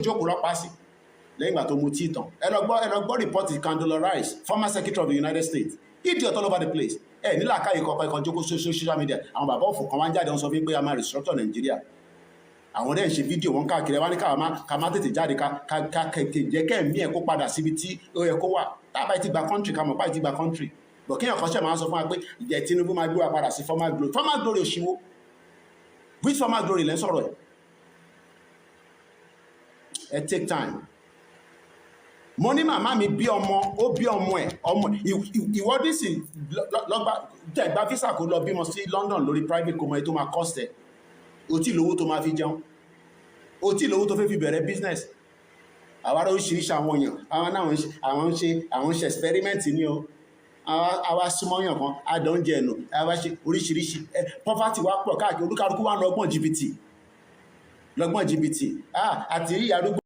Ìjókòó lọ́pàá sí lẹ́yìn ìgbà tó mu tíì tán. Ẹ lọ gbọ́ report Condoleezza Rice, former secretary of the United States. Idiot all over the place. Ẹ nílà káyè kọ̀ọ̀kan ẹ̀kan jókòó social media. Àwọn bàbá òfò kan wá ń jáde, wọn sọ fún pé a máa restructure Nàìjíríà. Àwọn dẹ̀ ń ṣe fídíò wọn káàkiri. Wá ní ká má tètè jáde, ká kẹ̀kẹ́ jẹ́ kẹ́ẹ̀mí ẹ̀ kó padà síbi tí ó yẹ kó wà. Tá a bá ti gba country, ká mọ̀ pa ti gba country bọ̀, kéèyàn kan ṣẹ̀ máa ń sọ fún wa pé ìjẹ́ Tinubu máa gbé wa padà sí former glory. Former glory òṣìwò? Which former glory lẹ́ ń sọ̀rọ̀ ẹ̀? Ẹ take time. Mo ní màmá mi bí ọmọ, ó bí ọmọ ẹ̀, ọmọ ìwọ́dí sì lọ́gbà tẹ̀ gba visa kó lọ bímọ sí London lórí private, kó mọ ẹ tó máa cost ẹ̀. O tí lówó tó máa fi jẹun, o tí lówó tó fẹ́ fi bẹ̀rẹ̀ business. Àwa oríṣiríṣi àwọn èèyàn, àwọn náà àwọn ń ṣe experiment ní o. Àwa súnmọ́yàn kan, àdánjẹ ẹ̀nù, àwa ṣe oríṣiríṣi. Poverty wa pọ̀ káàkiri, olúkálukú wa lọ́gbọ̀n jìbìtì, lọ́gbọ̀n jìbìtì àti rí arúgbó.